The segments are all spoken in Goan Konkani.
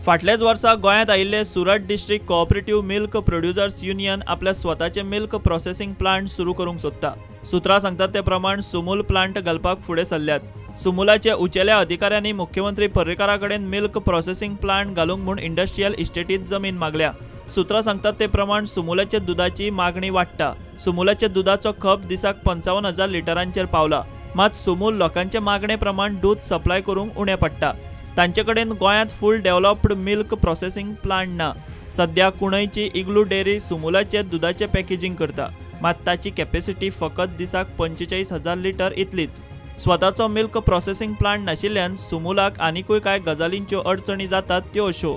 फाटल्याच वर्सा गोंयांत आयिल्ले Surat district cooperative milk producers union आपल्या स्वताचे मिल्क प्रोसेसिंग प्लांट सुरू करूंक सोदता. सुत्रां सांगतात ते प्रमाण सुमूल प्लांट घालपाक फुडें सरल्यात. सुमुलाचे उंचेल्या अधिकाऱ्यांनी मुख्यमंत्री पर्रीकारा कडेन मिल्क प्रोसेसिंग प्लांट घालूंक म्हूण इंडस्ट्रियल इस्टेटींत जमीन मागल्या. सुत्रां सांगतात ते प्रमाण सुमुलाच्या दुदाची मागणी वाडटा. सुमुलाच्या दुदाचो खप दिसाक 55,000 लिटरांचेर पावला. मात सुमूल लोकांचे मागणे प्रमाण दूद सप्लाय करूंक उणें पडटा. तांचे कडेन गोंयांत full developed milk processing plant ना. सद्या कुणयची इग्लू डेअरी सुमुलाचे दुदाचें पॅकेजींग करता, मात ताची कॅपेसिटी फकत दिसाक 45,000 लिटर इतलीच. स्वताचो मिल्क प्रोसेसिंग प्लांट नाशिल्ल्यान सुमुलाक आनिकूय कांय गजालींच्यो अडचणी जातात त्यो अश्यो: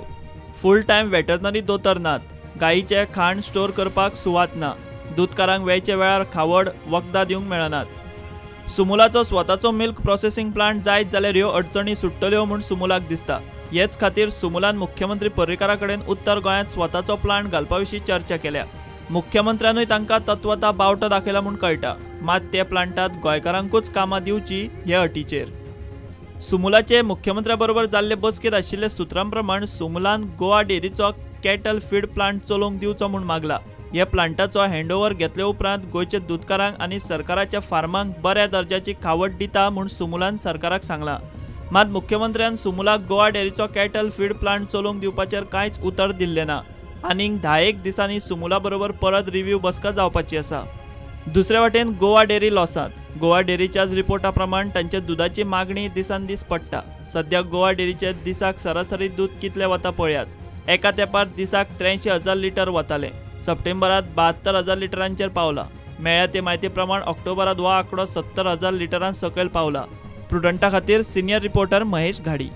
फूल टायम वेटरनरी दोतोर नात, गायीचें खाण स्टोर करपाक सुवात ना, दुदकारांक वेळचे वेळार खावड वखदां दिवंक मेळनात. सुमुलाचो स्वताचो मिल्क प्रोसेसिंग प्लांट जायत जाल्यार ह्यो अडचणी सुट्टल्यो म्हूण सुमुलाक दिसता. हेच खातीर सुमुलान मुख्यमंत्री पर्रीकारा कडेन उत्तर गोंयांत स्वताचो प्लांट घालपा विशीं चर्चा केल्या. मुख्यमंत्र्यानूय तांकां तत्वता बावटो दाखयला म्हूण कळटा. मात ते प्लांटांत गोंयकारांकूच कामां दिवची हे अटीचेर. सुमुलाचे मुख्यमंत्र्या बरोबर जाल्ले बसकेंत आशिल्ले सुत्रां प्रमाण सुमुलान गोवा डेअरीचो कॅटल फीड प्लांट चलोवंक दिवचो म्हूण मागला. ह्या प्लांटाचो हँडओव्हर घेतले उपरांत गोंयच्या दुदकारांक आनी सरकाराच्या फार्मांक बऱ्या दर्जाची खावड दिता म्हूण सुमुलान सरकाराक सांगलां. मात मुख्यमंत्र्यान सुमुलाक गोवा डेअरीचो कॅटल फीड प्लांट चलोवंक दिवपाचेर कांयच उतर दिल्लें ना. आनीक 10 दिसांनी सुमुला बरोबर परत रिव्यू बसका जावपाची आसा. दुसरे वाटेन गोवा डेअरी लॉसांत. गोवा डेअरीच्याच रिपोर्टा प्रमाण तांच्या दुदाची मागणी दिसान दीस पडटा. सद्या गोवा डेअरीचे दिसाक सरासरी दूद कितलें वता पळयात. एका तेंपार दिसाक 83,000 लिटर वतालें. सप्टेंबरात 72,000 लिटरांचेर पावला. मेळ्ळ्या ते म्हायती प्रमाण ऑक्टोबरात हो आंकडो 70,000 लिटरां सकयल पावला. प्रुडंटा खातीर सिनियर रिपोर्टर महेश घाडी.